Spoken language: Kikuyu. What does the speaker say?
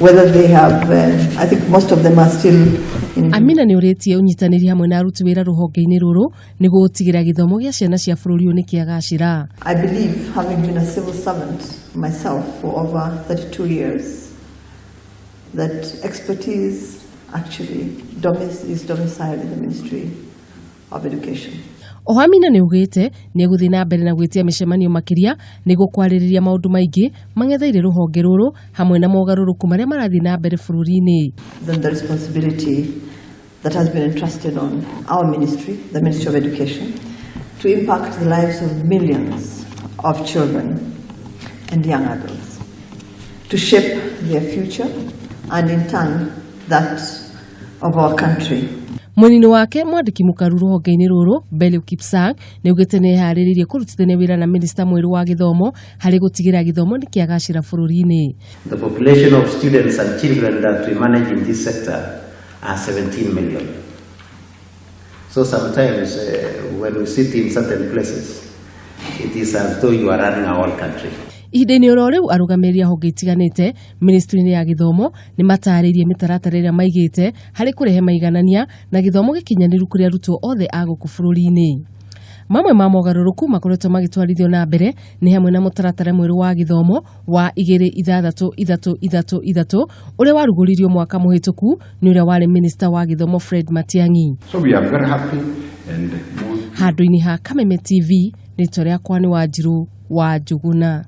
Whether they have, I think most of them are still in. Amina nĩ ũrĩtie ũnyitanĩri hamwe na aruti wĩra rũhonge-inĩ rũrũ nĩguo gũtigĩra gĩthomo gĩa ciana cia bũrũri ũyũ nĩ kĩagacĩra. I believe, having been a civil servant myself for over 32 years, that expertise actually is domiciled in the Ministry of Education. Oho Amina nĩ augĩte nĩ egũthiĩ na mbere na gwĩtia mĩcemanio makĩria nĩguo kwarĩrĩria maũndũ maingĩ mang'etheire rũhonge rũrũ hamwe na mogarũrũku marĩa marathiĩ na mbere bũrũri-inĩ. Then the responsibility that has been entrusted on our ministry, the Ministry of Education, to impact the lives of millions of children and young adults, to shape their future and in turn that of our country. Mwena-inĩ wake, mwandĩki mũkaru rũhonge-inĩ rũrũ Belio Kipsang nĩ augĩte nĩ eharĩrĩirie kũrutithania wĩra na minista mwerũ wa gĩthomo harĩ gũtigĩrĩra gĩthomo nĩ kĩagacĩra bũrũri-inĩ. The population of students and children that we manage in this sector are 17 million. So sometimes when we sit in certain places, it is as though you are running a whole country. Ihinda-inĩ oro rĩu, arũgamĩrĩri a honge itiganĩte ministry-inĩ ya gĩthomo nĩ matarĩirie mĩtaratara ĩrĩa maigĩte harĩ kũrehe maiganania na gĩthomo gĩkinyanĩru kũrĩ arutwo othe a gũkũ bũrũri-inĩ. Mamwe ma mogarũrũku makoretwo magĩtwarithio na mbere nĩ hamwe na mũtaratara mwerũ wa gĩthomo wa 2-6-3-3-3 ũrĩa warugũririo mwaka mũhĩtũku nĩ ũrĩa warĩ minista wa gĩthomo Fred Matiang'i. So we are very happy and Handũ-inĩ ha Kameme TV, rĩtwa rĩakwa nĩ Wanjirũ wa Njũgũna.